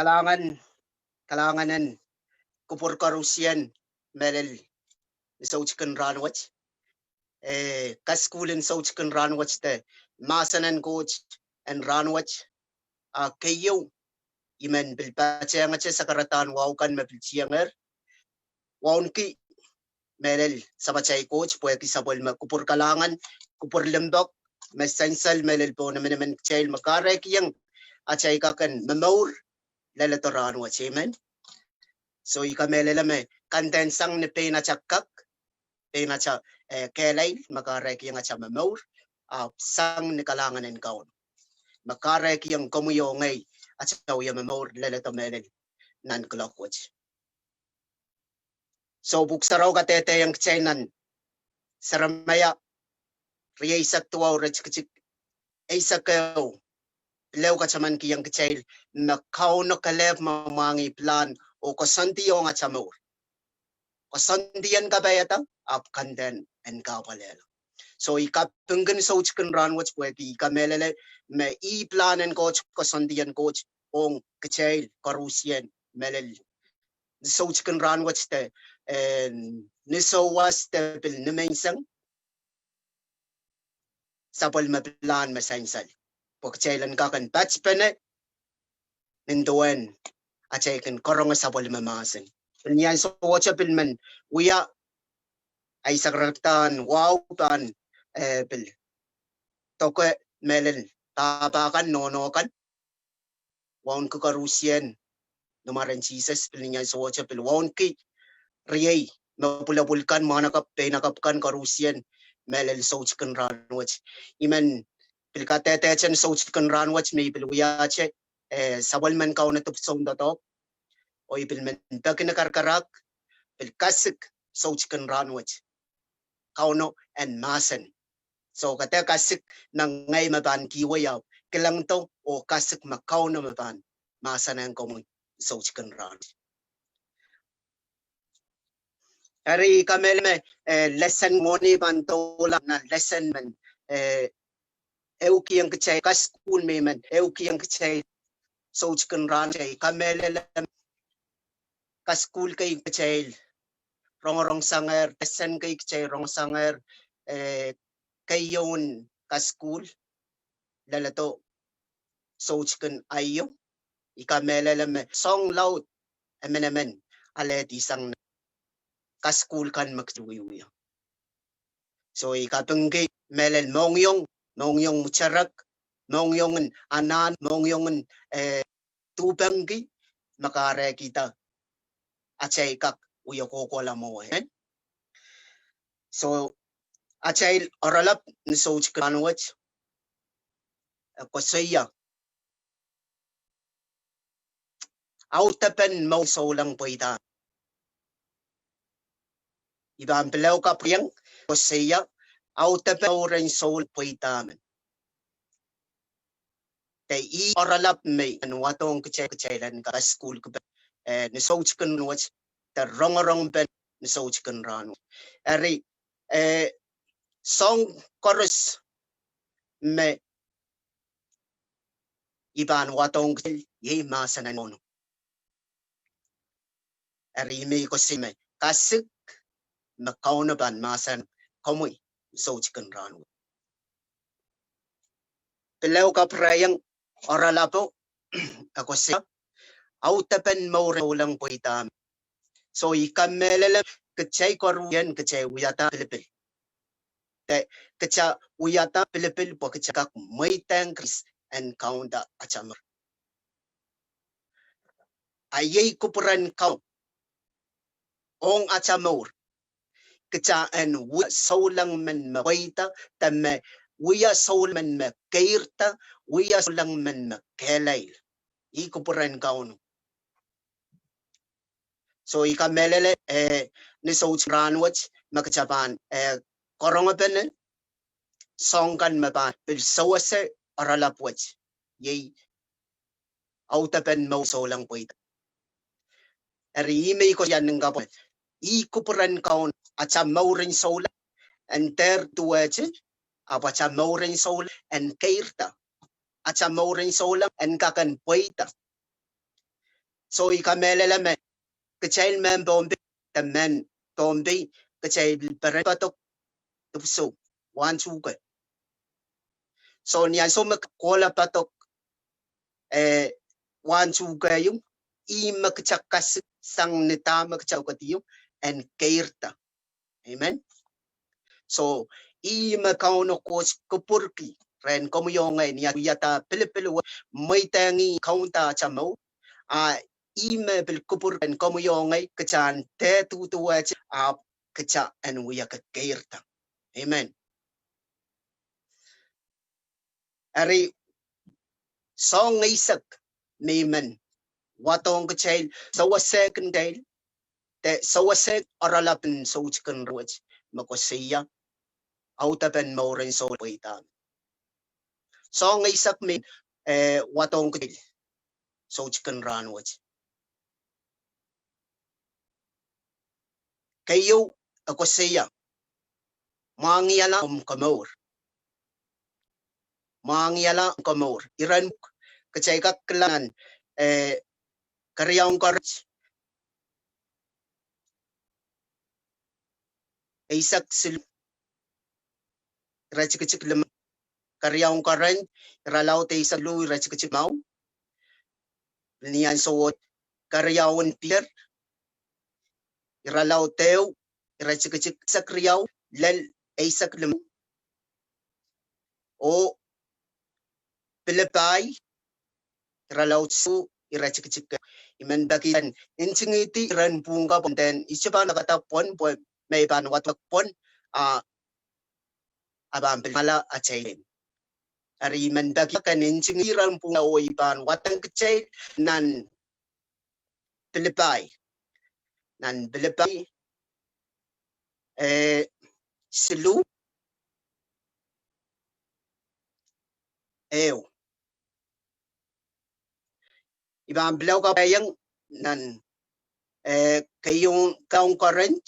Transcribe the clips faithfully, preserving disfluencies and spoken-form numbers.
Kalahngan, kalahngan en kupwur koarusie mehlel ni soutik en rahnwet. Eh, kasukuhl en soutik en rahnwet de mahsen en Koht en rahnwet. A keieu, I men pil patehngete sakaradahn wahu kan me pil tiengehr. Wauneki mehlel Samatail Koht pwehki sapwellime kupwur kalahngan, kupwur limpoak, me sansal mehlel pohn emenemen kitail me kahrekiong atail kak en momour leledo rahnwet. Amen. So I kamehlele me kandehn sang ni pein atail kak, pein atail, eh, kehlail me kahrekiong atail momour, ahpw sang ni kalahngan en Kauno me kahrekiong komwi oh ngehi atail wie momour leledo mehlel nan kuloak wet. So Pwuhk Sarawi kadehdehiong kitail nan Seremaia rieisek duwau iretikitik eisek ehu, pil ehu kataman kihong kitail me Kauno kelehpw me mwahngih pilahn oh koasoandi ong atail mour. Koasoandi en kapaiada, ahpw kandehn en kahpwalehla. So I kapingki ni soutik en rahnwet pwehki I kamehlele me ih pilahn en Koht, koasoandi en Koht ong kitail koarusie mehlel ni soutik en rahnwet de, eh, ni souwas de pil ni menseng. Sapwellime pilahn me sansal pwe kitail en kak en patpene nin duwen atail kin karonge sapwellime mahsen. Pil ni ansou wet pil men wia ahi sakaradahn wahu pahn, eh, pil doke mehlel pahpa kan, nohno kan, wauneki koarusie ni mwaren Sises. Pil ni ansou wet pil wauneki riei me pwulopwul kan, mwahnakapw, peinakapw kan koarusie mehlel soutik en rahnwet. I men pil kadehdehte ni soutik en rahnwet me I pil wiahte, eh, sapwellimen Kauno dipwisoun doadoahk, oh I pil men peki ni karakarahk pil kasik soutik en rahnwet Kauno en mahsen. So kede kasik me ngehi me pahn kihwei ahpw kilangdo oh kasik me Kauno me pahn mahsanihong komwi soutik en rahnwet. Eri I kamehlele me, eh, lesen mwohni pahn doula nan lesen men, eh, ehukihong kitail, kasukuhl me I men ehukihong kitail soutik en rahnwet. I kamehlele kasukuhl kei kitail rongorong sangehr, lesen kei kitail rongorong sangehr, eh, keieun kasukuhl leledo soutik en aio. I kamehlele me soahng laud emenemen alehdi sang kasukuhl kan me kitail wiewia. So I kapingki mehlel mohngiong, mohngiong mwaterek, mohngiong en anahn, mohngiong en, eh, duhpengki me kahrehkihda atail kak wie kohkohla mwowe. So atail oaralap ni soutik en rahnwet, eh, koasoia audepen mour en souleng pweida. I pahn pil ehu kapwaiada, koasoia audepen mour en souleng pweida men. De ih oaralap me I men wadohng kitail, kitail en kasukuhlki, eh, ni soutik en rahnwet, de rongorongpen ni soutik en rahnwet. Eri, eh, soahng koaros me I pahn wadohng kitail iei mahsen en Kauno. Eri I men koasoia me kasik me Kauno pahn mahsanihong komwi soutik en rahnwet. Pil ehu kapwaiada oaralapo, e koasoia audepen mour en souleng pweida. So I kamehlele kitail koarusie kitail wiahda pilipil. De kitail wiahda pilipil pwe kitail kak mweidehng Krais en kaunda atail mour. A iei kupwuren Kauno ong atail mour. Kitail en wia souleng men me pweida, de me wia souleng men me keirda, wia souleng men me kehlail. Ih kupwuren Kauno. So I kamehlele, eh, ni soutik en rahnwet me kitail pahn, eh, karongpene soahng kan me pahn pil sewese oaralap wet, iei audepen mour en souleng pweida. Eri I men koasoia ni kapwa, ih kupwuren Kauno atail mour en souleng en dehr duwehte, ahpw atail mour en souleng en keirda, atail mour en souleng en kak en pweida. So I kamehlele me kitail mehn Pohnpei, de mehn Pohnpei, kitail pil peren padok, dipwisou, wahn tuhke. So ni ansou me kohla padok, eh, wahn tuhke ieu, ih me kita kasik sang ni dahme kita ketieu en keirda. Amen. So ih me Kauno Koht kupwurki rehn komwi oh ngehi ni atail pilipil wet, mweidehng ih kaunda atail mour. A ih me pil kupwurki rehn komwi oh ngehi, kita en dehr duduwehte, ahpw kita en wia kekeirda. Amen. Eri soahng eisek me I men wadohng kitail, sewesehkin kitail, de sewesehk oaralap en soutik en rahnwet me koasoia audepen mour en soul pweida. Soahng eisek me, eh, wadohng kitail soutik en rahnwet. Keieu, e koasoia, mwahngiala omw komour. Mwahngiala omw komour. Iren, kitail kak kilang nan, eh, keriaun Korint eisek siluh, iretikitik limau. Keriaun Korint, iralaud eisek siluh, iretikitik limau. Ni ansou wet, keriaun Piter, iralaud ehu, iretikitik eisek riau lel eisek limau. Oh Pilipai, iralaud siluh, iretikitik ehu. I men peki en ntingihdi iren pwuhngka pwon, de I sohte pahn wadek pwon pwe me I pahn wadek pwon, a, a pahn pil mala atail. Eri I men peki en ntingihdi iren pwuhngka oh I pahn wadehdehng kitail nan Pilipai. Nan Pilipai, eh, siluh, ehu. I pahn pil kapwaiaiong nan, eh, keieu, keieu Korint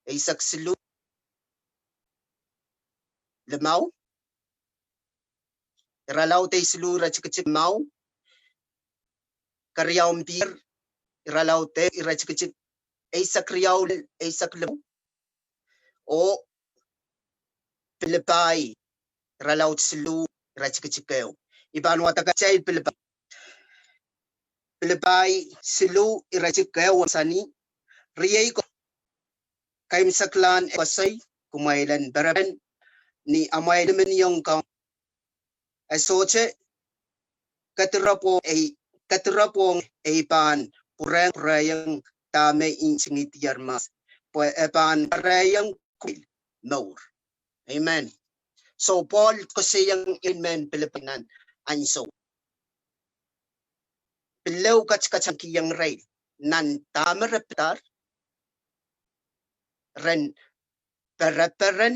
eisek siluh, limau. Iralaud eisek siluh, iretikitik limau. Keriaun Piter, iralaud ehu, iretikitik eisek riau lel eisek limau. Oh Pilipai, iralaud siluh, iretikitik ehu. I pahn wadek atail Pilipai. Pilipai siluh, iretikitik ehu, e koasoia, riei ko, kaimwiseklahn ei koasoi kumwail en pereperen ni amwail mihmihong Kauno. E sohte kedirepw ong ei, kedirepw ong ei pahn pwurehng, pwurehng dahme I ntingihdier mahs, pwe e pahn pwurehng kumwail mour. Amen. So Pohl koasoiaiong irail mehn Pilipai nan ansou, pil ehu katikat en kihong irail nan dahme re piladahr, ren pereperen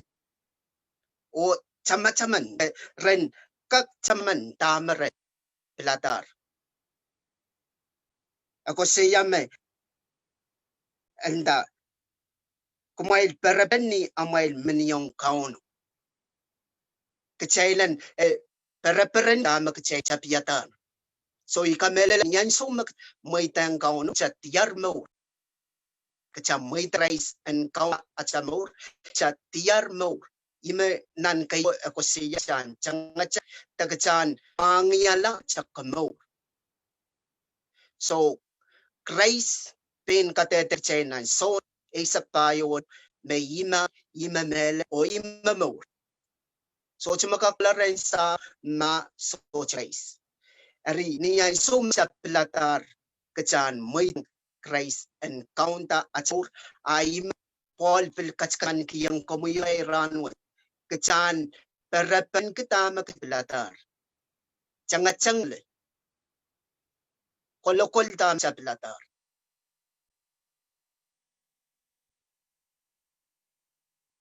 oh tamataman, eh, ren kak taman dahme re piladahr. E koasoia me, e nda, kumwail pereperen ni amwail mihmihong Kauno. Kitail en, eh, pereperen dahme kitail tapiadahr. So I kamehlele ni ansou me mweidehng Kauno, kita diar mour. Kita mweidehng Krais en kaunda atail mour, kita diar mour. Ih me nan keieu e koasoia kita en tangatang, de kita en mwahngiala atail komour. So Krais pein kadehde kitail nan Sohn eisek pahieu me ih me, ih me mehlel oh ih me mour. Sohte me kak kohla rehn sahm ma sohte Krais. Eri ni ansou me kita piladahr, kita en mweidehng Krais en kaunda atail mour, a ih me Pohl pil katikat en kihong komwi oh ngehi rahnwet. Kita en pereperenki dahme kita piladahr. Tangatang lel, kolokol dahme kita piladahr.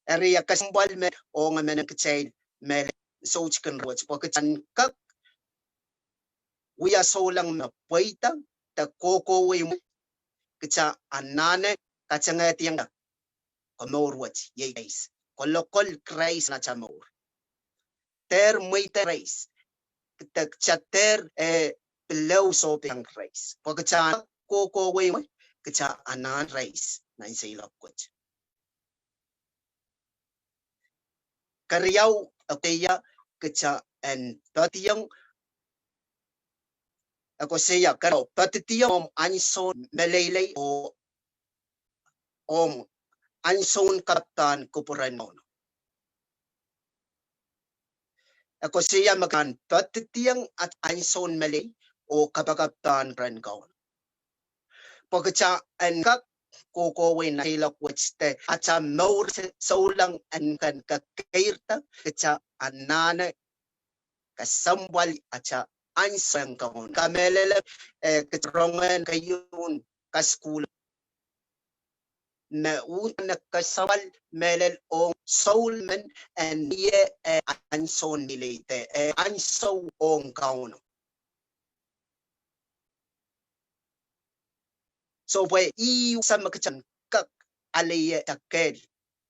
Eri e kesempwal me ong emenemen kitail me soutik en rahnwet, pwe kita en kak wia souleng me pweida de kohkohwei mwo, kita anahne katengehdiong komour wet, iei Krais. Kolokol Krais nan atail mour. Dehr mweidehng Krais. Kita, kita dehr, eh, pil ehu sohpein rais. Pwe kita kohkohwei mwo, kita anahn rais nan seiloak wet. Keriau, e koasoia kita en poadidiong, e koasoia keriau, poadidiong omw ansoun meleilei oh omw ansoun kapakap en kupwuren Kauno. E koasoia me kita en poadidiong atail ansoun meleilei oh kapakap en kupwuren Kauno. Pwe kita en kak kohkohwei nan seiloak wet de atail mour souleng en kak kekeirda, kita anahne kesempwal atail ansoun Kauno. Kamehlele, eh, kita rong en keieun kasukuhl me uhdahn kesempwal mehlel ong soul men en mie, eh, ansoun meleilei de, eh, ansou ong Kauno. So pwe ih uhdahn me kita en kak aleie atail kehl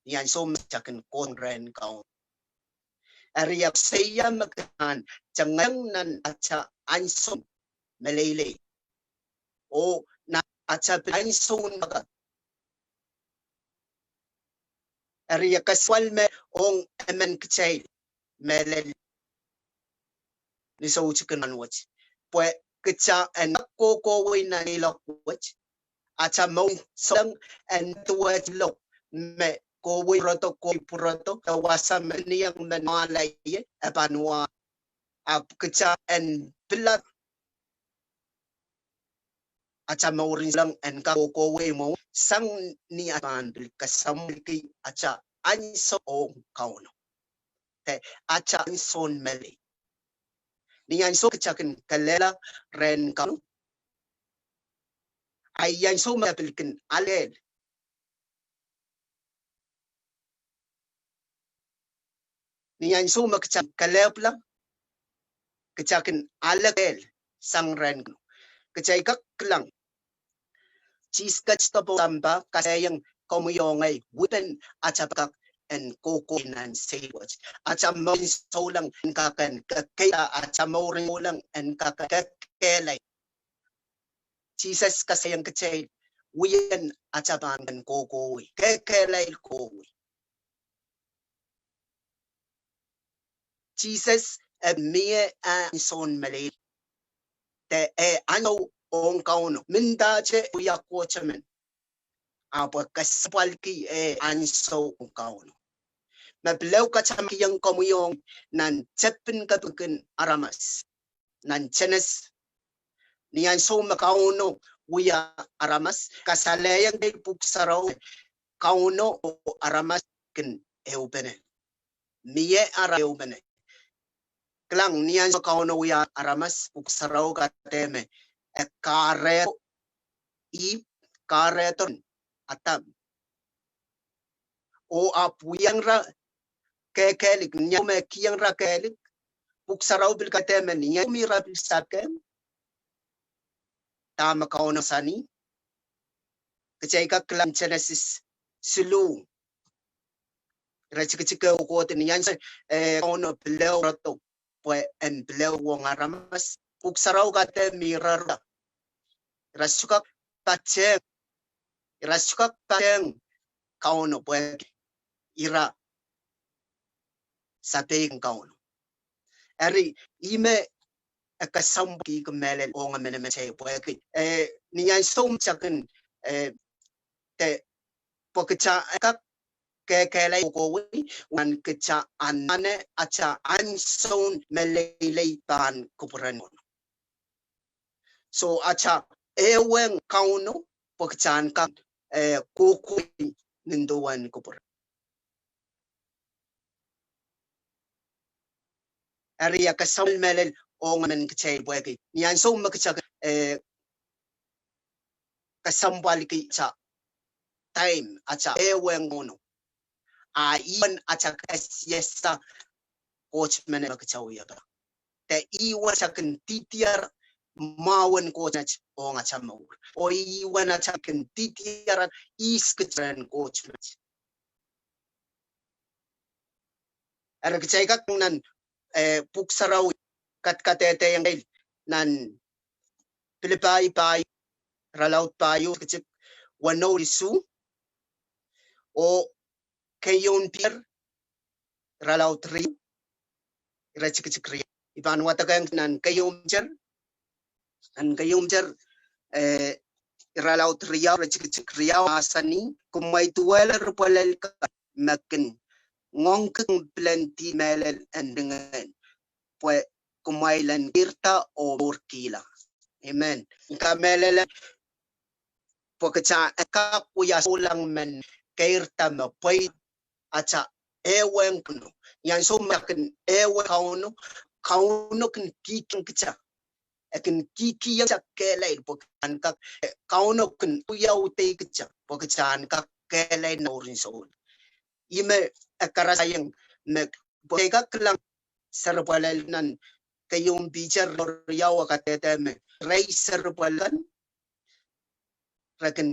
ni ansou me kita kin kohdo rehn Kauno. Eri e koasoia me kita en tengteng nan atail ansoun meleilei oh nan atail pil ansoun kapakap. Eri e kesempwal me ong emen kitail mehlel ni soutikin rahnwet. Pwe kita en kohkohwei nan seiloak wet, atail mour souleng en duwehte lok me kohwei pwurodo, kohwei pwurodo, e wasa me niang me nwahlaie, e pahn wah. Ahpw kita en pilada atail mour souleng en kak kohkohwei mwo sang ni atail pahn pil kesempwalki atail ansou ong Kauno de atail ansoun meleilei. Ni ansou kita kin kelehla rehn Kauno, a ih ansou me kita pil kin ale kehl. Ni ansou me kita kelehpwla, kita kin ale kehl sang rehn Kauno. Kita kak kilang Sises ketido pohn sampah kasalehiong komwi oh ngehi wiepen atail pahn kak en kohkohwei nan seiloak wet. Atail mour souleng en kak en kekeirda, atail mour souleng en kak en kekehlail. Sises kasalehiong kitail wien atail pahn kak en kohkohwei, kekehlail kohwei. Sises e mie ansoun meleilei de e ansou ong Kauno. Mendahte wia Koht emen, ahpw e kesempwalki e ansou ong Kauno. Me pil ehu katamankiong komwi oh ngehi nan tepin kepikipik en aramas nan Senesis, ni ansou me Kauno wia aramas, kasalehiong kitail Pwuhk Sarawi, Kauno oh aramas kin ehupene. Mie ara ehupene. Kilang, ni ansou Kauno wia aramas, Pwuhk Sarawi kadehdehki me e kahrehdo Ihp, kahrehdo Adam. Oh ahpw wiahla kehkehlik, ni ansou me e kihla kehkehlik, Pwuhk Sarawi pil kadehdehki me ni ansou me ira pil sapeng, dahme Kauno sang. Kitail kak kilang Senesis siluh, ire tikitik ehu kohdi, ni ansou, eh, Kauno pil ehu pwurodo pwe en pil ehu ong aramas. Pwuhk Sarawi kadehdehki me ira, ira sohte kak patehng, ira sohte kak patehng Kauno pwehki ira sapeik en Kauno. Eri, ih me e kesempwalki mehlel ong emenemen kitail pwehki, eh, ni ansou me kita kin, eh, de, pwe kita en kak kekehlail kohkohwei, uwen kita anahne atail ansoun meleilei pahn kupwuren Kauno. So, atail ehuong Kauno pwe kita en kak, eh, kohkohwei nin duwen kupwur. Eri e kesempwal mehlel ong emen kitail pwehki ni ansou me kita, eh, kesempwalki atail time, atail ehuong Kauno, a ih uwen atail kesiehsa Koht menet me kita wiahda. De ih uwen atail kin didier mwahu en Koht menet ong atail mour. Oh ih uwen atail kin didier ihs kita rehn Koht menet. Eri kitail kak nan, eh, Pwuhk Sarawi kadkadehdehiong kitail nan Pilipai pahieu, irelaud pahieu, tikitik weneu, isuh, oh keieun Piter, irelaud riau, iretikitik riau. I pahn wadekehng nan keieun Piter, nan keieun Piter, eh, irelaud riau, iretikitik riau, mahsanih, kumwail duwehla eri pwelel kan me kin ngoangki kang piledi mehlel en ringehn, pwe kumwail en keirda oh mourkihla. Amen. Ih kamehlele, pwe kitail en kak wia souleng men keirda me pweida ata ehuong Kauno. Ni ansou me kin ehuong Kauno, Kauno kin kihkihong kitail. E kin kihkihong kitail kehlail pwe kitail en kak, eh, Kauno kin wiaudehkitail pwe kitail en kak kehlail nan mourin souleng. Ih me e karasaiong me pwe kitail kak kilang seri pwelel nan keieun Piter riau e kadehde me irail seri pwelel kan, re kin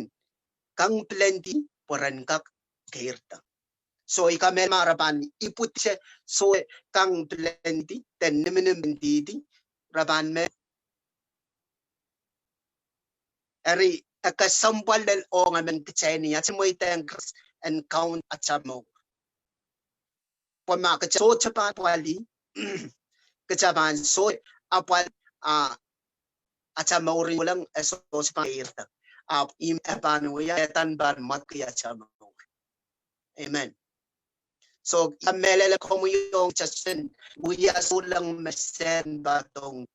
kang piledi pwe ren kak keirda. So, I kamehlele ma re pahn ipwidi soh kang piledi, de nimnim piledi, re pahn me. Eri, e kesempwal lel ong emen kitail ni ahi mweidohng Krais en kaun atail mour. Pwe ma kitail sohte pahn apwalih, kitail pahn sohte apwal, ah, atail mourin souleng e sohte pahn keirda. Ahpw ih me pahn wia, Sehdan pahn mwadki atail mour. Amen. So, I kamehlele komwi oh ngehi kitail en wia souleng me Sehdan pahn dohng.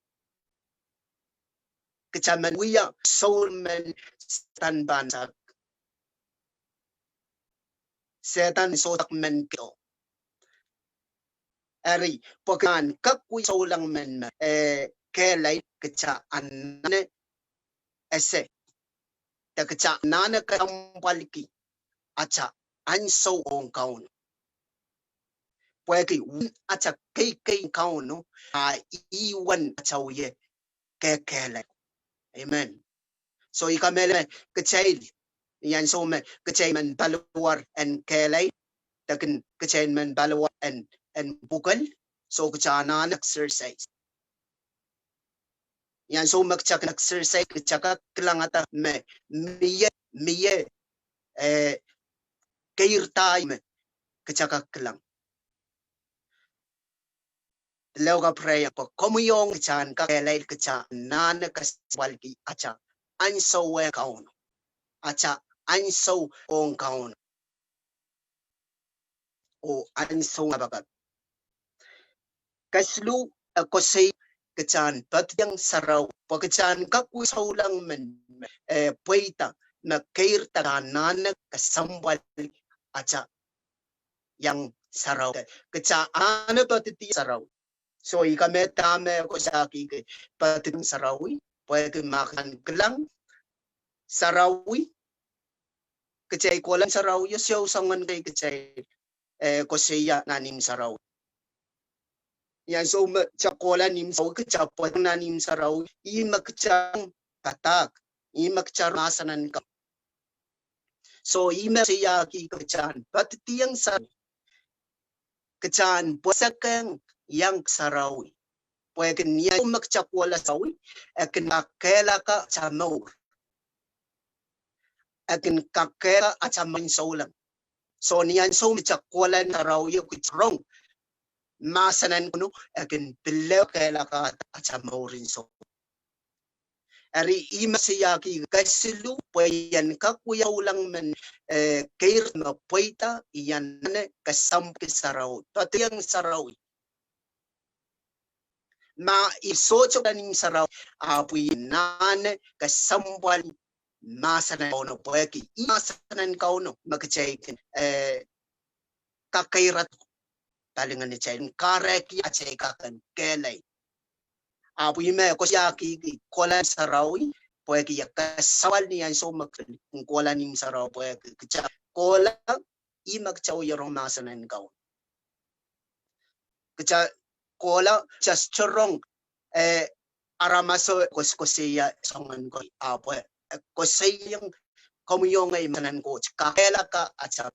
Kitail men wia souleng men Sehdan pahn sahpw. Sehdan sohte kak men keo. Eri, pwe kitail en kak wia souleng men me, eh, kehlail, kitail anahne ese. De kitail anahne kesempwalki atail ansou ong Kauno. Pwehki uwen atail keikei Kauno, a ih uwen atail wie kehkehlail. Amen. So I kamehlele kitail, ni ansou me kitail men paliwar en kehlail, de kin kitail men paliwar en, en pwukel, so kitail anahne exercise. Ni ansou me kitail kin exercise, kitail kak kilangada me mie, mie, eh, keirda me kitail kak kilang. Pil ehu ka prayer pwe komwi oh ngehi kitail en kak kehlail, kitail anahne kesempwalki atail ansou ong Kauno. Atail ansou ong Kauno. Oh ansou kapakap. Kesiluh, e koasoi kitail en poadidiong sarawi. Pwe kitail en kak wia souleng men, eh, pweida me keirda, anahne kesempwalki atail iang sarawi. Kitail anahne poadidiong sarawi. So I kamehlele dahme e koasoiahkihki poadidiong sarawi, pwehki ma kitail kilang sarawi, kitail kohla nan sarawi, oh soh soangen kei kitail, eh, koasoia nan ihmw sarawi. Ni ansou me kitail kohla nan ihmw sarawi, kitail poadidiong nan ihmw sarawi, ih me kitail padahk, ih me kitail mahsanih kan. So ih me koasoiahkihki kitail en poadidiong sarawi. Kitail en pwesehkihong iang sarawi. Pwehki ni ansou me kitail kohla sarawi, e kin kak kehlaka atail mour. E kin kak kehlaka atail mourin souleng. So ni ansou me kitail kohla nan sarawi, oh kitail rong mahsen en Kauno, e kin pil kehlaka atail mourin souleng. Eri ih me koasoiahkihki kesiluh, pwe I en kak wia souleng men, eh, keirda me pweida, I anahne kesempwalki sarawi, poadidiong sarawi. Ma I sohte kohla nan ihmw sarawi, ahpw I anahne kesempwalki mahsen en Kauno, pwehki ih mahsen en Kauno me kitail kin, eh, kak keirda palingehn atail, kahrehki atail kak en kehlail. Ahpw ih me koasoiahkihki kohla nan sarawi, pwehki e kesempwal ni ansou me kitail kohla nan ihmw sarawi, pwehki kitail kohla, ih me kitail wie rong mahsen en Kauno. Kitail kohla, kitail sohte rong, eh, aramaso koasoakoasoia soangen kei, ahpw e koasoiong komwi oh ngehi mahsen en Koht, kak kehlaka atail.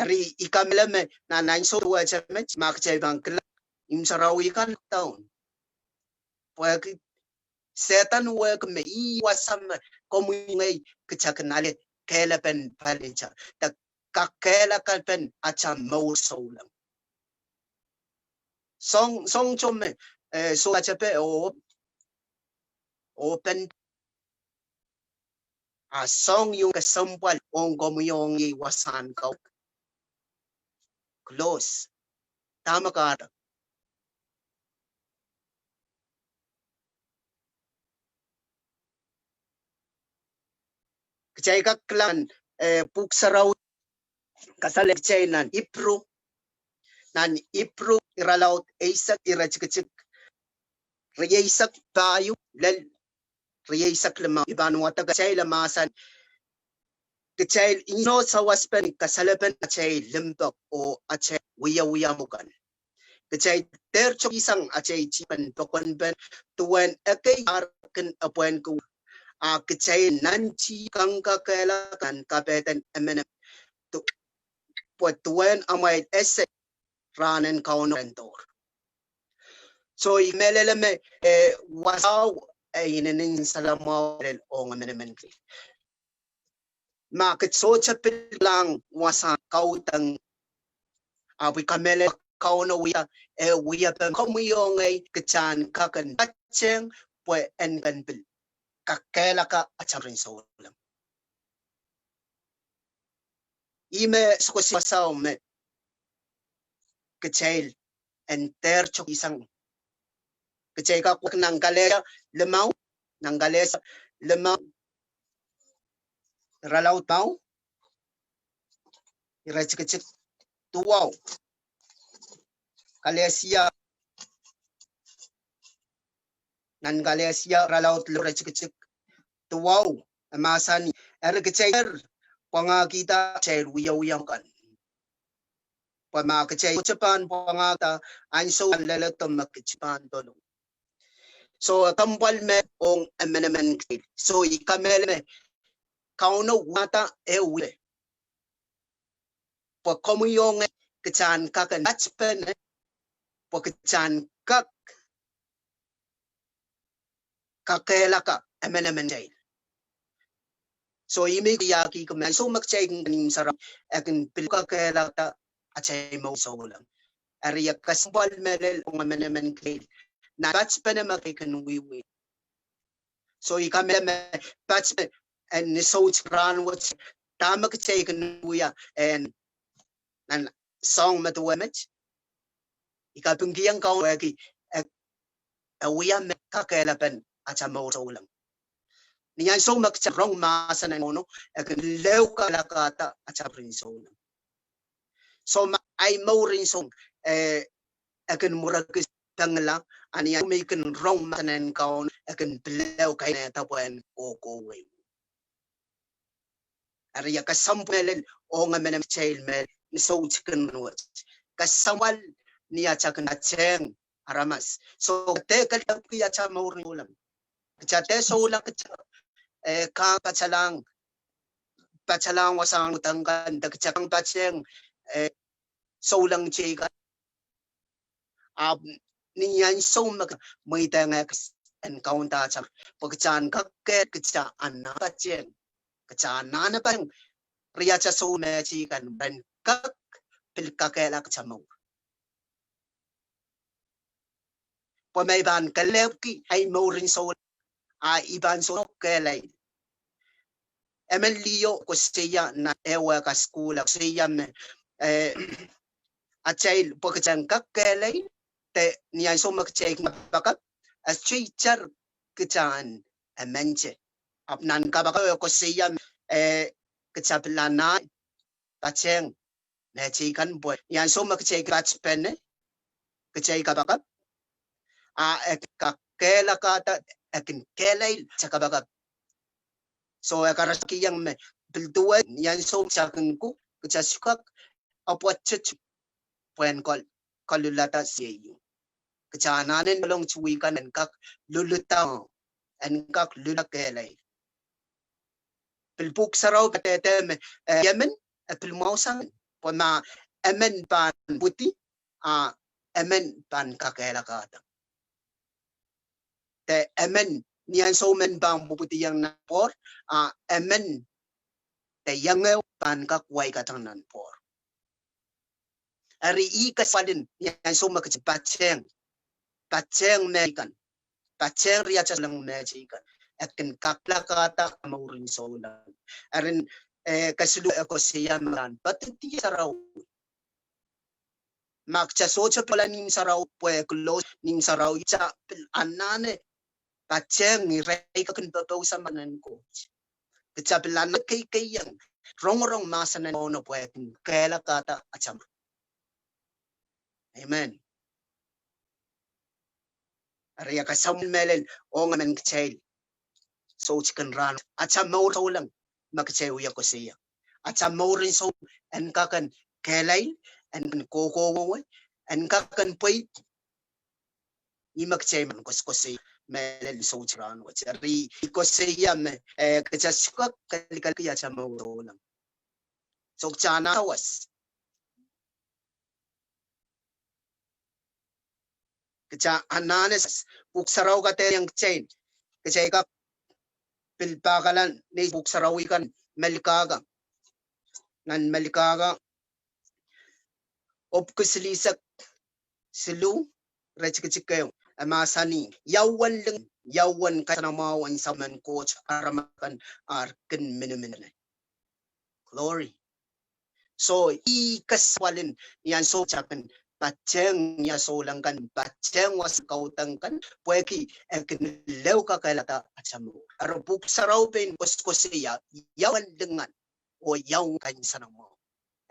Eri I kamehlele me nan ansou duwehte met, ma kitail pahn kilang ihmw sarawi kan down, Pwehki Sehdan wehwehki me ih wasa me komwi oh ngehi kita kin ale kehlepen palitar de kakehlakapen ata mour souleng. Soang, soang to me, eh, soh katepe oh, oh pen, a soang ieu kesempwal ong komwi oh ngehi wasahn kaudok. Close. Dahme kahrehda kitail kak kilang, eh, pwuhk sarawi kasale kitail nan Ipru, nan Ipru irelaud eisek, iretikitik rieisek pahieu lel rieisek limau. I pahn wadek kitail mahsanih kitail inouh sawaspene kasalepen atail limpoak oh atail wiewia mwukan. Kitail dehr tokisang atail dihpen pokonpen duwen ekei ar kin epwehnki, a kitail nantihong kakehlaka nan kapehden emenemen, pwe duwen amwail ese rahnen Kauno en dohr. So I mehlel me, eh, wasao, eh, inenen salamwahu lel ong emenemen kitail. Ma kitail sohte pil kilang wasahn kaudok, a pwe I kamehlele Kauno wia, eh, wiepen komwi oh ngehi kita en kak en patehng pwe en kin pil kakehlaka ata mwurin souleng. Ih me sukosih wasao me kitail en dehr tokisang. Kitail kak wek nan Kalesia limau, nan Kalesia limau irelaud limau, iretikitik duwau. Kalesia, nan Kalesia irelaud limau, iretikitik duwau, e mahsanih, eri kitail pwangahkihda atail wiewia mwukan. Pwe ma kitail sohte pahn pwangahkihda, ansou leledo me kitail pahn dolung. So, e kesempwal me ong emenemen kitail. So, I kamehlele me Kauno wahda eh wia pwe komwi oh ngehi kita en kak en patpene, pwe kita en kak kakehlaka emenemen kitail. So, I men wiahki me ansou me kitail kin kanim sarawi, e kin pil kakehlakada atail mour souleng. Eri e kesempwal mehlel ong emenemen kitail nan patpene me kitail kin wiewia. So I kamehlele me patpene en ni soutik rahnwet, dahme kitail kin wia en nan soang me duwe met. I kapingkihong Kauno pwehki e, e wia me kakehlapen ata mour souleng. Ni ansou me kita rong mahsen en Kauno, e kin leukakehlakada ata mwurin souleng. So ma ahi mour en souleng, eh, e kin mwurekis pengla, a ni ansou me I kin rong mahsen en Kauno, e kin pil leukakehlakada pwehn kohkohwei. Eri e kesempwal mehlel ong emenemen kitail me ni soutik en rahnwet. Kesempwal ni atail kin patehng aramas. So, dehr kelehpwki ata mour en souleng. Kita dehr souleng kita, eh, kak patalang, patalang wasahn udeng kan, de kita kak patehng, eh, souleng teikan. Ahpw ni ansou me kita mweidehng ekis en kaunda ata mour, pwe kita en kak kehl, kita anahne patehng, kita anahne patehng riatail souleng teikan, pwe en kak pil kakehlaka ata mour. Pwe ma I pahn kelehpwki ahi mour en souleng, a I pahn sohte kehlail. Emen liho koasoia nan ehu wehk en sukuhl, koasoia me, eh, atail pwe kita en kak kehlail, de ni ansou me kitail kin kapakap, e sohte itar kita en emente. Ahpw nan kapakap e koasoia me, eh, kita pil anahne patehng me teikan pwe ni ansou me kitail kin patpene, kitail kapakap, a e kakehlakada, e kin kehlail ata kapakap. So e karasakiong me pil duwe ni ansou me kita kin kuk, kita sohte kak apwtete pwehn kol, kolulada seiu. Kita anahne lolong tuwi kan en kak luludahng, en kak lula kehlail. Pil pwuhk sarawi kadehde me, eh, emen, e pil mwahu sang, pwe ma emen pahn pwidi, a emen pahn kakehlakada. De emen, ni ansou men pahn pwupwidiong nan pwour, a emen de iang ehu pahn kak wai katang nan pwour. Eri ih kesempwal ni ansou me kitail patehng, patehng mehkan, patehng riatail souleng mehkan, e kin kak pilakada mouren souleng. Eri, eh, kesiluh e koasoia me pahn poadidi sarawi. Ma kitail sohte pahla nin sarawi pwe close nin sarawi, kitail pil anahne patehng irail kak kin popousang mahsen en Koht. Kitail pil anahne keikeiong, rongorong mahsen en Kauno pwe e kin kehlakada atail mour. Amen. Eri e kesempwal mehlel ong emen kitail. Sohte kin rahn atail mour souleng me kitail wia koasoia. Atail mouren souleng en kak en kehlail, en kak en kohkohwei, en kak en pweida. Ih me kitail men koasokoasoia mehlel sohte rahn wet. Eri ih koasoia me, eh, kitail sohte kak kalikalki atail mour souleng. Sohte kitail anahne sawas. Kitail anahne sawas. Pwuhk Sarawi kadehdehiong kitail, kitail kak pil pahkala ni pwuhk sarawi kan, Melkahka. Nan Melkahka, epwiki silihsek siluh, iretikitik ehu, e mahsanih, ia uwen leng, ia uwen kainengamwahu en sapwellimen Koht aramas akan ar kin miniminiei. Glory. So, ih kesempwal ni ansou kitail kin patehng ia souleng kan, patehng wasa kaudok kan, pwehki e kin lehu kakehlada atail mour. Eri pwuhk sarawi pein koasokoasoia, ia uwen lingan, oh ia uwen kainengamwahu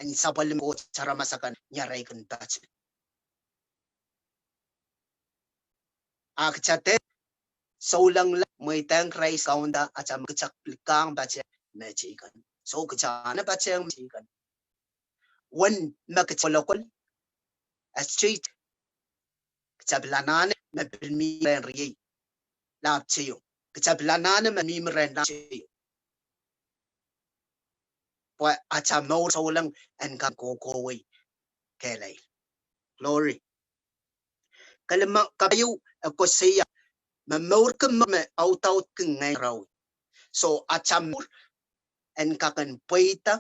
en sapwellimen Koht aramas akan ni arail kin patehng. A kitail dehr souleng la, mweidehng Krais kaunda atail mour, kitail pil kak patehng mehteikan. So kitail anahne patehng mehteikan. Uwen me kitail kolokol, e straight. Kitail pil anahne me pil mihmi rehn riei, lahpw teio. Kitail pil anahne me mihmi rehn lahpw teio. Pwe atail mour souleng en kak kohkohwei, kehlail. Glory. Kalimau, kapaiu, e koasoia me momourki mour me audaudki Ngehn Sarawi. So atail mour en kak en pweida,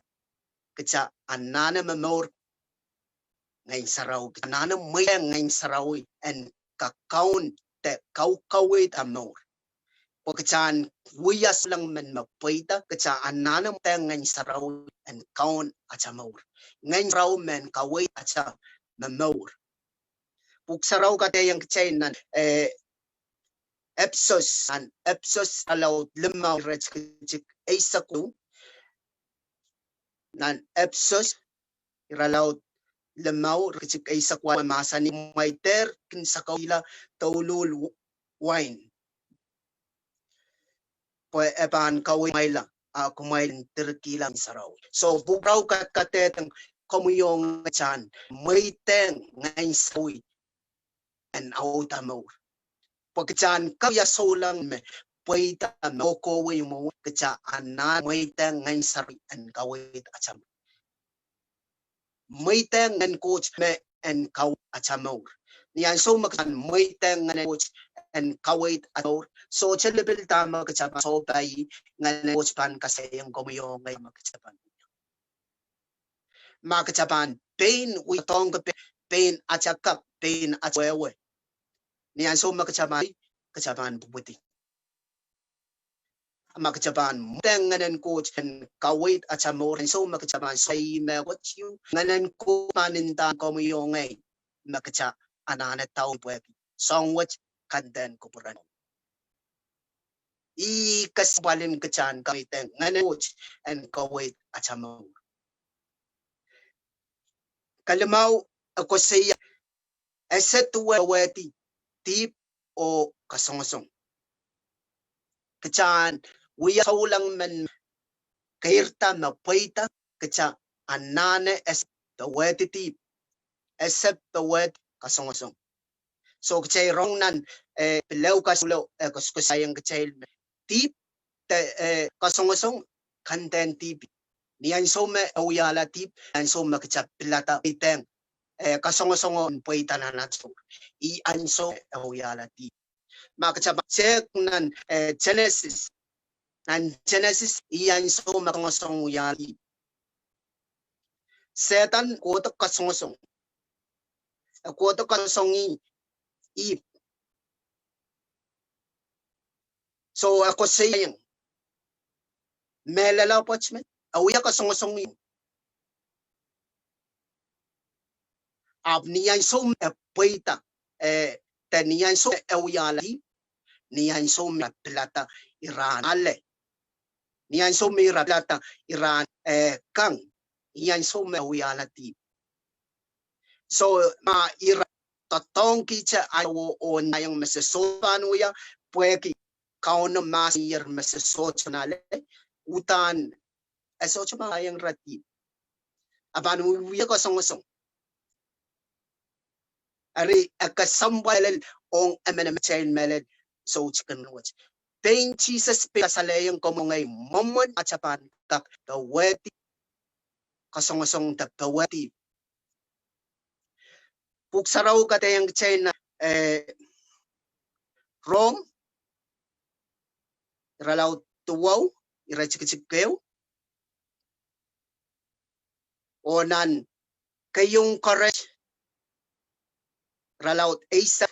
kitail anahne momour Ngehn Sarawi, kitail anahne mweidehng Ngehn Sarawi en kakaun de kaukaweid atail mour. Pwe kitail en wia souleng men me pweida, kitail anahne mweidehng Ngehn Sarawi en kaun atail mour. Ngehn Sarawi men kaweid atail momour. Pwuhk Sarawi kadehdehiong kitail nan, eh, Episos, nan Episos irelaud limau, iretikitik eisek ehu. Nan Episos irelaud limau, iretikitik eisek ehu, e mahsanih, kumwail dehr kin sakauhla douluhl wain, pwe e pahn kaweid kumwail, a kumwail en direkihla Ngehn Sarawi. So Pwuhk Sarawi kadehdehiong komwi oh ngehi kitail en mweidehng Ngehn Sarawi en audaud atail mour. Pwe kitail en kak wia souleng me pweida, me kohkohwei mwo, kitail anahne mweidehng Ngehn Sarawi en kaweid atail mour. Mweidehng Ngehn Koht me en kaweid atail mour. Ni ansou me kitail en mweidehng Ngehn Koht en kaweid atail mour, sohte lipilda me kitail pahn sohpai, Ngehn Koht pahn kasalehiong komwi oh ngehi me kitail pahn wia. Ma kitail pahn pein wia doadoahngki pein, pein atail kak, pein atail wehwe, ni ansou me kitail pahn, kitail pahn pwupwidi. Ma kitail pahn mweidehng Ngehn Koht en kaweid atail mour, ansou me kitail pahn sohpai mehkot ieu, Ngehn Koht pahn ndahng komwi oh ngehi me kitail anahne daulih pwehki soahng wet, kandehn kupwuren. Ih kesempwal en kitail en mweidehng Ngehn Koht en kaweid atail mour. Kalimau, e koasoia, ese duwe powehdi dihp oh kasongosong. Kitail en wia souleng men keirda me pweida, kitail anahne ese powehdi dihp, ese powehdi kasongosong. So kitail rong nan, eh, pil ehu kasukuhlo, eh, koasokoasoiaiong kitail me dihp de, eh, kasongosong, kandehn dihp. Ni ansou me e wiahla dihp, ansou me kitail pilada mweidehng, eh, kasongosong en pweida nan atail mour. Ih ansou e wiahla dihp. Ma kita pahn tehk nan, eh, Genesis. Nan Genesis, ih ansou me kasongosong wiahla Ihp. Sehdan kohdo kasongosong. E kohdo kasongosong Ihp. So, e koasoiaiong mehlel pwoat me e wia kasongosong Ihp. Ahpw ni ansou me e pweida, eh, de ni ansou me e wiahla Ihp, ni ansou me ira pilada ira en ale. Ni ansou me ira pilada ira en, eh, kang, ni ansou me e wiahla Ihp. So, ma ira doadoahngki te aio oh ndaiong me se sohte pahn wia, pwehki Kauno mahsaniher me se sohte pahn ale, uhdahn e sohte pahn ndaiong ira Ihp. E pahn wia kasongosong. Eri e kesempwal mehlel ong emenemen kitail mehlel, soutikin wet. Pein Sises pein kasalehiong komwi oh ngehi mwomwen ata pahn kak powehdi kasongosong de powehdi. Pwuhk Sarawi kadehdehng kitail nan, eh, Rom, irelaud duwau, iretikitik ehu, oh nan Keieun Korint, irelaud eisek,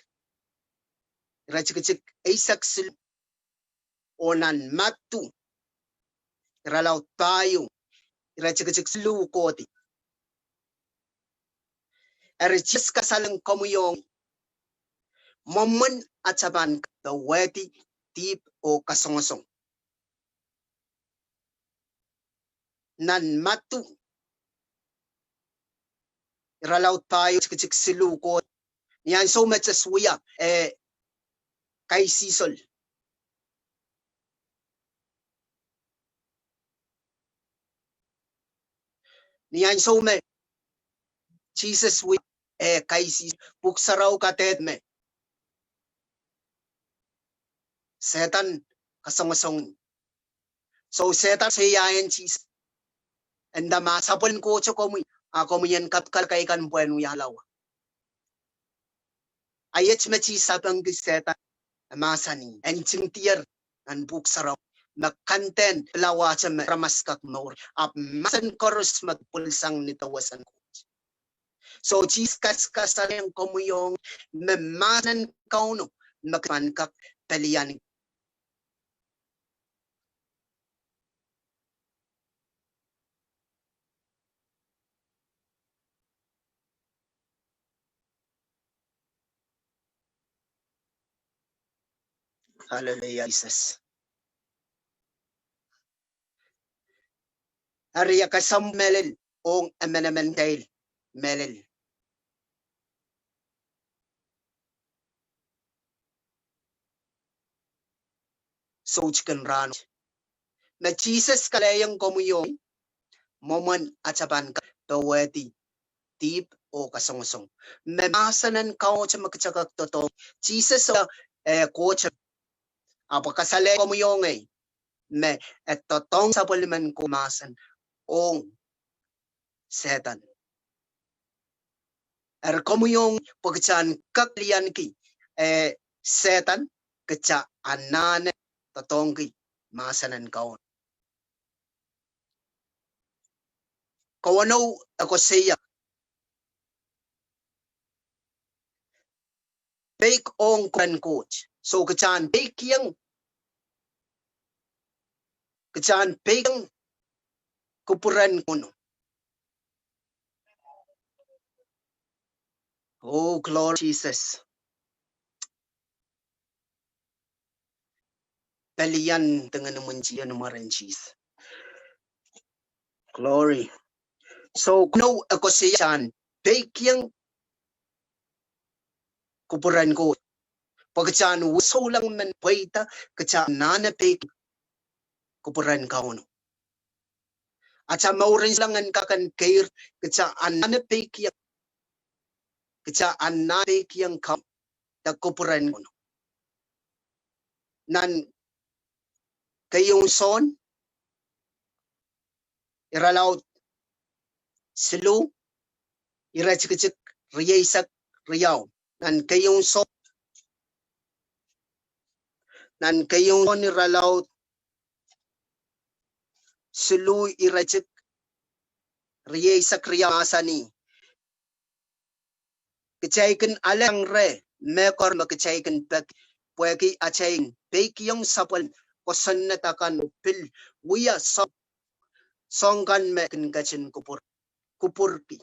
iretikitik eisek siluh, oh nan Madiu, irelaud pahieu, iretikitik siluh kohdi. Eri Sises kasalehiong komwi oh ngehi, mwomwen ata pahn powehdi dihp oh kasongosong. Nan Madiu, irelaud pahieu, iretikitik siluh kohdi, ni ansou me kita wia, eh, kaisihsol. Ni ansou me Sises wia, eh, kaisihsol, Pwuhk Sarawi kadehde me Sehdan kasongosong. So Sehdan koasoiaiong Sises, e nda ma sapwellimen Koht komwi, a komwi en kapikala kei kan pwehn wiahla wa. A iet me Sises sapengki Sehdan, e mahsanih, e ntingdier nan Pwuhk Sarawi me kandehn pilawahte me aramas kak mour, ahpw mahsen koaros me pwilsang ni dewesen Koht. So Sises kas, kasalehiong komwi oh ngehi me mahsen en Kauno me kitail pahn kak pelian. Hallelujah, Sises. Eri ia kesempwal mehlel ong emenemen kitail mehlel. Soutikin rahn wet, me Sises kasalehiong komwi oh ngehi, mwomwen ata pahn kak powehdi dihp oh kasongosong. Me mahsen en Koht me kita kak doadoahngki. Sises, eh, Koht, ahpw e kasalehiong komwi oh ngehi me e doadoahngki sapwellimen Koht mahsen ong Sehdan. Eri komwi oh ngehi, pwe kita en kak pelianki, eh, Sehdan, kita anahne doadoahngki mahsen en Kauno. Kauno e koasoia, peik ong kupwuren Koht. So kita en peikiong, kita en peikiong kupwuren Kauno. Oh, glory, Sises. Pelian dengan imwintihong mwaren Sises. Glory. So Kauno e koasoia kita en peikiong kupwuren Koht. Pwe kita en souleng men pweida, kita anahne peikiong kupwuren Kauno. Ata mouren souleng en kak en keir, kita anahne peikiong. Kita anahne peikiong Kauno de kupwuren Kauno. Nan Keieun Sohn, irelaud siluh, iretikitik rieisek riau. Nan Keieun Sohn, Nan keieun Sohn irelaud siluh, iretikitik rieisek riau mahsanih, kitail kin ale reh mehkot me kitail kin peki, pwehki atail peikiong sapwellime kosonned akan oh pil wia soang, soang kan me kin ketin kupwur, kupwurki.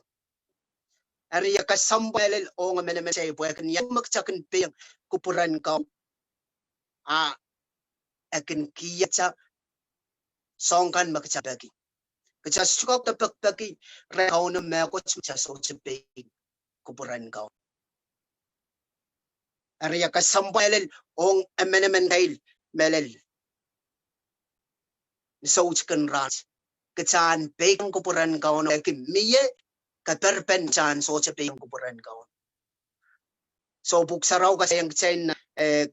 Eri e kesempwal ong emenemen kitail pwehki ni ansou me kitail kin peikiong kupwuren Kaun, a e kin kihda soang kan me kitail peki. Kitail sohte kak pekipeki reh Kauno mehkot me kitail sohte peikiong kupwuren Kaun. Eri e kesempwal ong emenemen kitail mehlel ni soutikin rahn, kitail en peikiong kupwuren Kaun, e kin mie kaperen kitail en sohte peikiong kupwuren Kaun. So Pwuhk Sarawi kasalehiong kitail nan, eh,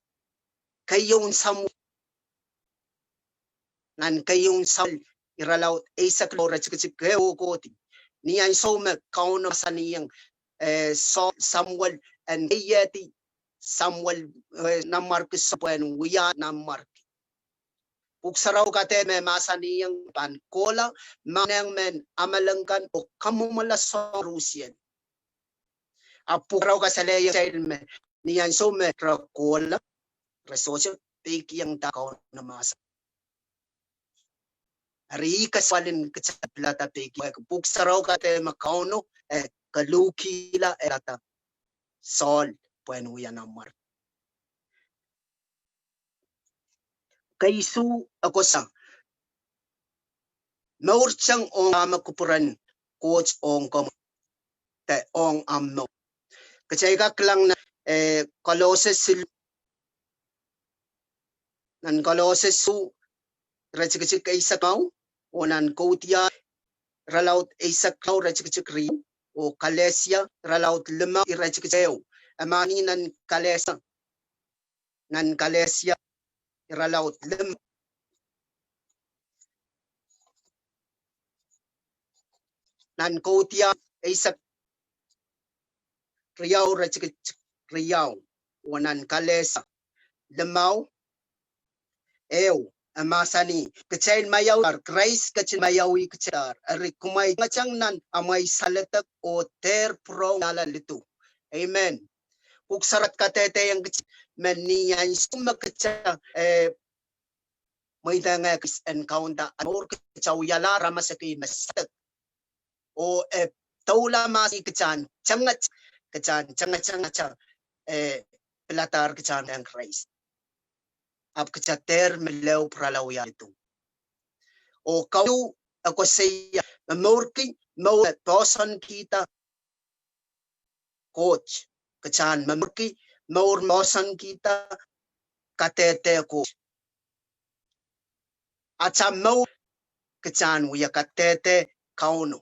keieun Samuel, nan keieun Samuel irelaud eisek riau, iretikitik ehu kohdi. Ni ansou me Kauno mahsanihong, eh, Saul, Samuel en keiehdi Samuel, eh, nanmwarki Saul pwehn wia nanmwarki. Pwuhk Sarawi kadehdehki me mahsanihong pahn kohla mahnehng mehn Amalek kan oh kamwomwala soahng koaruhsie. Ahpw Pwuhk Sarawi kasalehiong kitail me ni ansou me re kohla, re sohte peikiong dahme Kauno mahsanih. Eri ih kesempwal en kitail pilada peikiong, pwehki Pwuhk Sarawi kadehdehki me Kauno e koluhkihla, e pilada Saul pwehn wia nanmwarki. Keisuh e koasoia, mour teng ong dahme kupwuren Koht ong komwi de ong ahmw mour. Kitail kak kilang nan, eh, Kolose siluh, nan Kolose siluh, iretikitik eisek limau, oh nan Kaudiahl irelaud eisek limau, iretikitik riau, oh Kalesia irelaud limau, iretikitik ehu. E mahsanih nan Kalesia, nan Kalesia irelaud limau. Nan Kaudiahl eisek riau, iretikitik riau, oh nan Kalesia limau, ehu, e mahsanih, kitail maiaudahr, Krais ketin maiauih kitail. Eri kumwail tengetaeng nan amwail saledek oh dehr pwurehng wiahla lidu. Amen. Pwuhk Sarawi kadehdehiong kitail me ni ansou me kitail, eh, mweidehng Krais en kaunda atail mour, kitail wialahr aramas ekei me saledek. Oh e doula mahsanih kitail en tengetaeng, kitail en tengetaeng atail, eh, piladahr kitail en Krais. Ahpw kitail dehr mih leu pwurala wiahla lidu. Oh kaudiahl e koasoia me mourki mour me poahsoankihda Koht. Kitail en momourki mour me poahsoankihda kadehde Koht. Atail mour kitail en wia kadehde Kauno.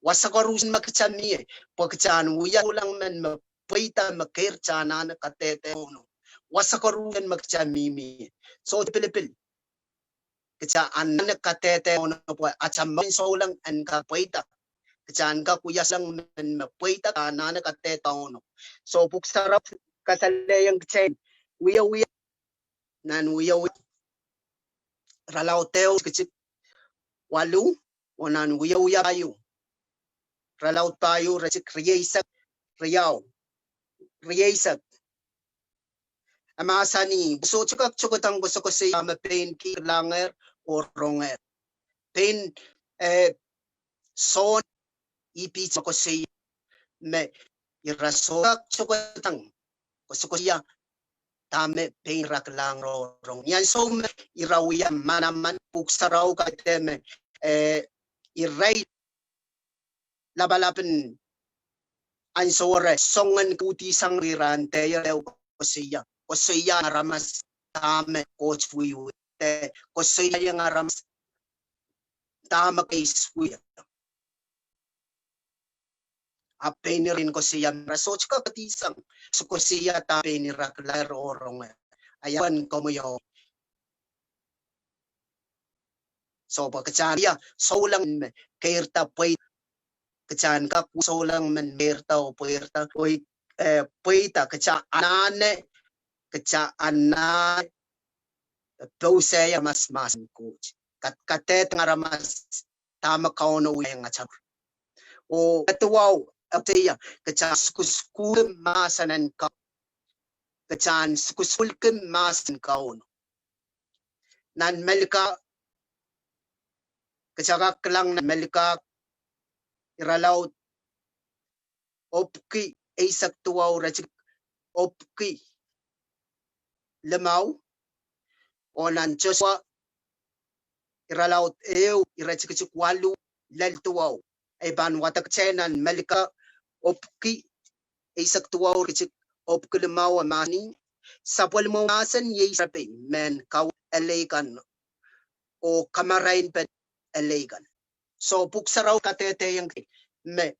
Wasa koaros me kitail mie, pwe kitail en wia souleng men me pweida me keirda anahne kadehde Kauno. Wasa koaros me kitail mihmi, sohte pilipil. Kitail anahne kadehde Kauno pwe atail mour en souleng en kak pweida. Kitail en kak wia souleng men me pweida, anahne kadehde Kauno. So Pwuhk Sarawi kasalehiong kitail, Wiewia, nan Wiewia irelaud ehu, iretikitik waluh, oh nan Wiewia pahieu, irelaud pahieu, iretikitik rieisek riau, rieisek. E mahsanih, sohte kak tokodahng koasokoasoia me pein keirda kilangehr oh rongehr. Pein, eh, Sohn, ih pihs me koasoia me ira sohte kak tokodahng koasokoasoia dahme pein ira kilangehr oh rong. Ni ansou me ira wia manaman, Pwuhk Sarawi kadehdehki me, eh, irail lapalap en ansou wet re soangen uhdihsang ira en dehr koasoia, koasoia aramas dahme Koht wiewia, de koasoiaiong aramas dahme Krais wia. Ahpw pein ira koasoia me ira sohte kak uhdihsang, sohte koasoia dahme pein ira kilangehr oh rongehr. Ia wen komwi oh So pwe kitail wia souleng me keirda pweida. Kitail kak wia souleng men keirda oh pweida, oh, eh, pweida, kitail anahne, kitail anahne Pousehla aramas mahsen Koht. Kadkadehdehng aramas dahme Kauno wiahiong atail mour. Oh duwau, e koasoia, kitail sukusukuhlki mahsen en Kauno. Kitail sukusukuhlki mahsen en Kauno. Nan Melkah, kitail kak kilang nan Melkah, irelaud epwiki eisek duwau iretikitik epwiki limau, oh nan Sosua irelaud ehu iretikitik waluh lel duwau. I pahn wadek kitail nan Melkah epwiki eisek duwau iretikitik epwiki limau, e mahsanih: Sapwellime mahsen iei serepein mehn kaweid en elei kan oh kamarainpen elei kan. So Pwuhk Sarawi kadehdehiong kitail me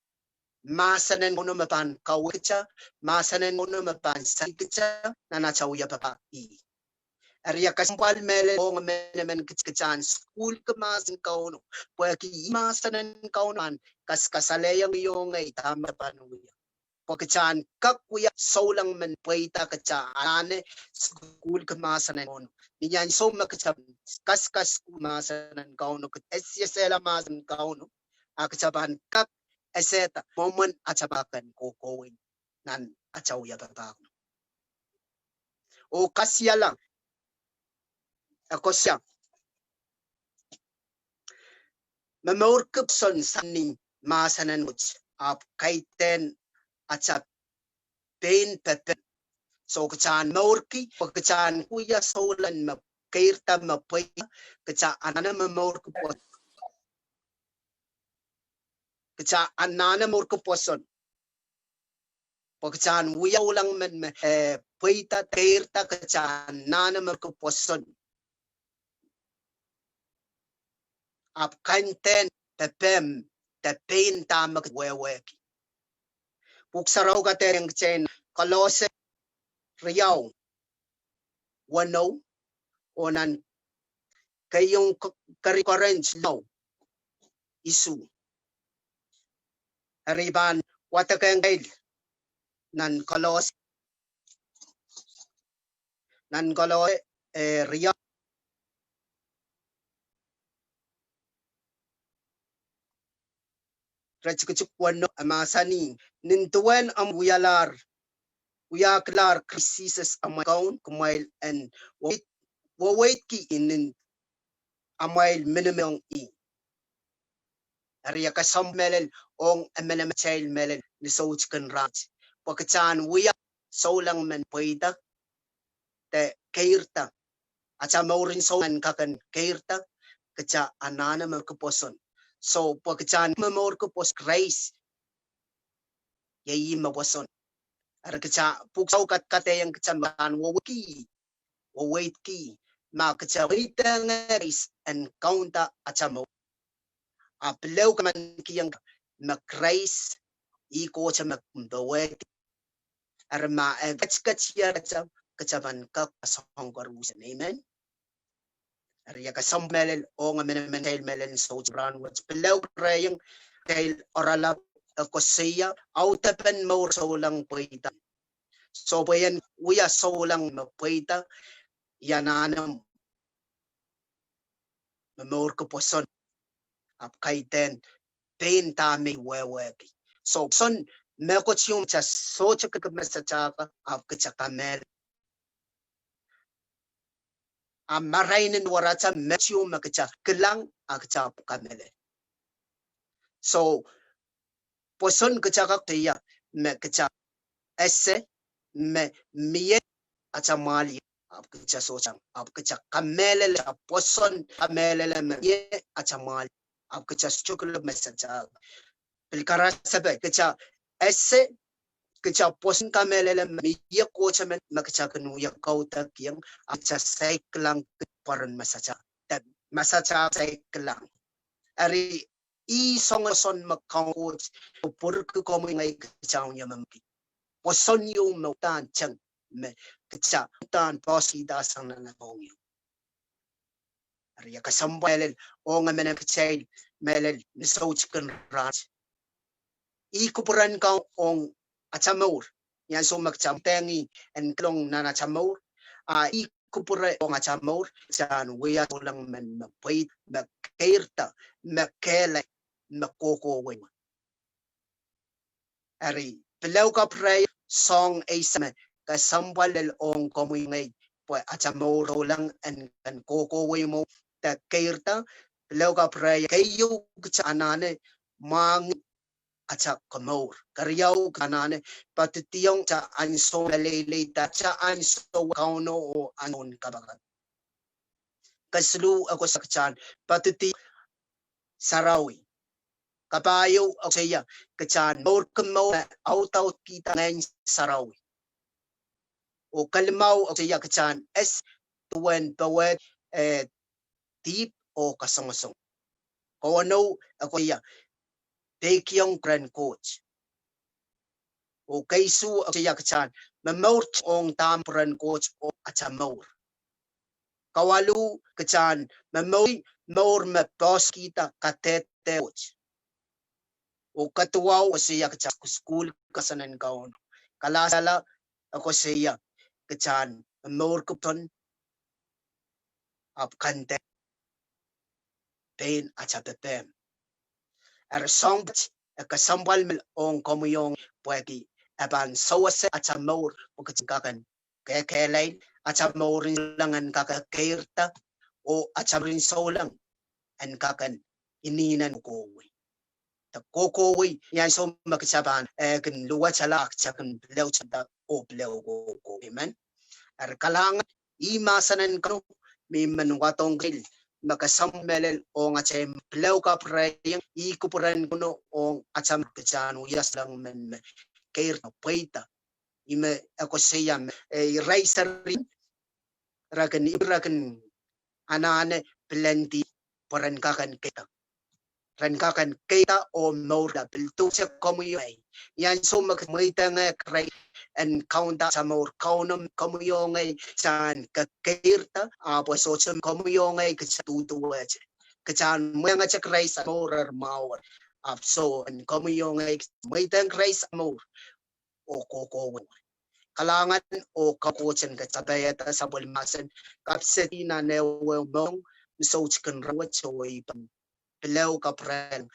mahsen en Kauno me pahn kaweid kitail, mahsen en Kauno me pahn seri kitail nan atail wia papah ih. Eri e kesempwal mehlel ong emenemen kitail, kitail en sukuhlki mahsen en Kauno, pwehki ih mahsen en Kauno me pahn kaskasalehiong ih oh ngehi dahme pahn wia. Pwe kitail en kak wia souleng men pweida, kitail anahne sukuhlki mahsen en Kauno. Ni ansou me kitail kaskasukuhl mahsen en Kauno, kitail esehla mahsen en Kauno, a kitail pahn kak esehda mwomwen atail pahn kohkohwei nan atail wia papah. Oh kasiala, e koasoia, momourki pwoson sang ni mahsen en Koht, ahpw kaidehn atail pein pepehm. So kitail en mourki, pwe kitail en wia souleng me keirda me pweida, kitail anahne momourki pwoson. Kitail anahne mourki pwoson. Pwe kitail en wia souleng men me, eh, pweida, keirda, kitail anahne mourki pwoson. Ahpw kaidehn pepehm de pein dahme kitail wehwehki. Pwuhk Sarawi kadehdehiong kitail, Kolose riau, weneu, oh nan keieun K-, Keriau Korint limau, isuh. Eri I pahn wadekehng kitail nan Kolose, nan Kolose, eh, riau, iretikitik weneu, e mahsanih: Nin duwen omw wialahr, wiahkilahr Krais Sises amwail Kaun, kumwail en weweidki ih nin amwail miniminiong ih. Eri e kesempwal mehlel ong emenemen kitail mehlel ni soutik en rahnwet. Pwe kitail en wia souleng men pweida de keirda. Atail mour en souleng kak en keirda, kitail anahne momourki pwoson. So pwe kitail en momourki pwoson, Krais iei ih me pwoson. Eri kitail, Pwuhk Sarawi kadkadehiong kitail me kitail en weweidki, weweidki, ma kitail weidehng Krais en kaunda atail mour. A pil ehu kitail en kihong me Krais ih Koht me kin powehdi. Eri ma e ketiket ier kitail, kitail pahn kak soang koaros. Amen. Eri e kesempwal mehlel ong emenemen kitail mehlel ni soutik en rahnwet. Pil ehu kitail oaralap, e koasoia, audepen mour souleng pweida. So pwe I en wia souleng me pweida, I anahne momourki pwoson, ahpw kaidehn pein dahme I wehwehki. So pwoson mehkot ieu me kitail sohte kak mesatak, ahpw kitail kamehlele. A marain en warata mehkot ieu me kitail kilang, a kitail kamehlele. So pwoson kitail kak koasoia me kitail ese me mie atail mwahl, ahpw kitail sohte, ahpw kitail kamehlele, pwoson kamehlele me mie atail mwahl, ahpw kitail sohte kak mesatak. Pil karasepe, kitail ese, kitail pwoson kamehlele me mie Koht emen me kitail kin wia kaudokiong, ahpw kitail saik kilang pwoaren mesatak. De mesatak saik kilang. Eri ih soangen pwoson me Kaun Koht kupwurki komwi ngehi kitail en iang momourki. Pwoson ieu me uhdahn teng, me kitail uhdahn poahsoanda sang nan ong ieu. Eri e kesempwal mehlel ong emenemen kitail mehlel ni soutik en rahnwet. Ih kupwuren Kaun ong atail mour. Ni ansou me kitail mweidehng ih en kilang nan atail mour, a ih kupwure ong atail mour, kitail en wia souleng men me pweida, me keirda, me kehlail, me kohkohwei. Eri, pil ehu kapwurehiong soahng eisek me kesempwal lel ong komwi oh ngehi, pwe atail mour souleng en kak kohkohwei mwo de keirda. Pil ehu kapwurehiong keieu, kitail anahne mwahngih atail komour. Keriau, kitail anahne poadidiong atail ansou meleilei, atail ansou Kauno oh ansoun kapakap. Kesiluh, e koasoia kitail en poadidi sarawi. Kapahieu, e koasoia kitail en mourki mour me audaudkihda Ngehn Sarawi. Oh kelimau, e koasoia kitail en ese duwen powehd, eh, dihp oh kasongosong. Kaweneu, e koasoia peikiong kupwuren Koht. Oh keisuh, e koasoia kitail en momourki ong dahme kupwuren Koht ong atail mour. Kawaluh, kitail en momourki mour me poahsoankihda kadehde Koht. Oh kaduwau, e koasoia kitail en sukuhl koasoanen Kauno. Kalahsala, e koasoia kitail en momourki pwoson, ahpw kante pein atail pepehm. Eri soahng pwukat, e kesempwal me ong komwi oh ngehi pwehki e pahn sewese atail mour pwe kitail en kak en kehlail, atail mour en souleng en kak keirda, oh atail mour en souleng en kak inenen kohkohwei. De kohkohwei, ni ansou me kitail pahn, eh, kin luwetala, kitail kin pil ehu tepda oh pil ehu kohkohwei. Amen. Eri kalahngan, ih mahsen en Kauno me I men wadohng kitail, me kesempwal mehlel ong atail pil ehu kapwurehiong, ih kupwuren Kauno ong atail mour, kitail en wia souleng men me keirda, pweida. Ih me e koasoia me, eh, irail seri re kin, re kin anahne pilendi pwe ren kak en keirda. Ren kak en keirda oh mourla. Pil duwehte komwi oh ngehi. Ni ansou me kitail mweidohng Krais en kaunda atail mour, Kauno, komwi oh ngehi kitail en kekeirda, ahpw e sohte me komwi oh ngehi kitail duduwehte. Kitail en mwengete Krais atail mour, eri mwahu wet. Ahpw soh, en komwi oh ngehi kitail mweidohng Krais atail mour oh kohkohwei. Kalahngan oh kak Koht en kapaiada sapwellime mahsen, kapsedi nan ehuehu mohngiong, me sohte kin rahnwet, oh I pahn pil ehu kapwurehiong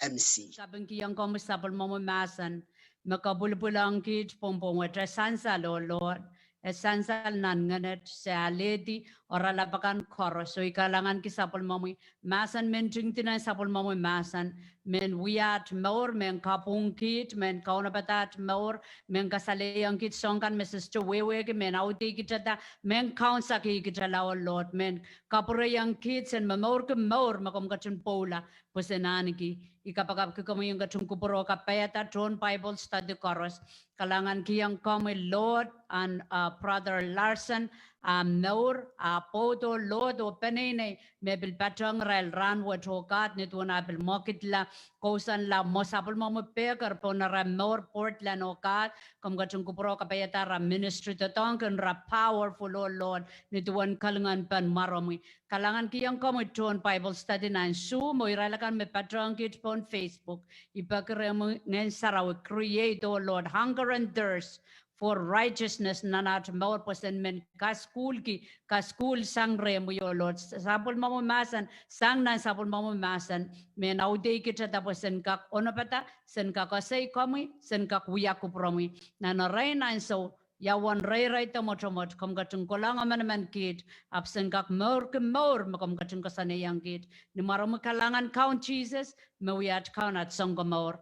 M C. Kapingkihong komwi sapwellimomwi mahsen, me kapwilipwilong kiht pwongpwong wet. E sansal, oh Lord, e sansal nan ngenet, se alehdi oaralap akan koaros. Oh I kalahnganki sapwellimomwi mahsen, men tingdi nan sapwellimomwi mahsen, men wia aht mour, men kapwungki kiht, men kaunopada aht mour, men kasalehiong kiht soahng kan me se sohte wehwehki, men audeikihada, men kaunsekihkitala, oh Lord, men kapwurehiong kiht sen momourki mour me komw ketin pwoula pwe sen ahneki. I kapakapki komwi en ketin kupwure oh kapaiada tohn Bible study koaros. Kalahngankihong komwi Lord, ahn, uh, Brother Larson, ah, mour, ah, pwoudo, Lord, oh peneinei me pil patohng irail rahnwet, oh God, nin duwen ah pil mwekidla, kousoanla, mwo sapwellimomwi pehker pohn ara mour Portland, oh God, komw ketin kupwure oh kapaiada ara ministry, doadoahngkin ara powerful, oh Lord, nin duwen kalinganpen mwaromwi. Kalahngankihong komwi tohn Bible study nan Zoom, oh irail akan me patohng kiht pohn Facebook. I peki rehmwi Ngehn Sarawi, create, oh Lord, hunger and thirst for righteousness nan aht mour pwe sen men kasukuhlki, kasukuhl sang rehmwi, oh Lord. Sapwellimomwi mahsen, sang nan sapwellimomwi mahsen, men audeikihada pwe sen kak onopada, sen kak koasoi komwi, sen kak wia kupwuromwi. Nan erein ansou, ia uwen reirei de mwotomwot, komw ketin kolahng emenemen kiht, ahpw sen kak mourki mour me komw ketin koasoanehiong kiht. Ni mwaromwi kalahngan Kaun Sises, me wia aht Kaun, aht Sounkomour.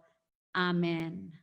Amen.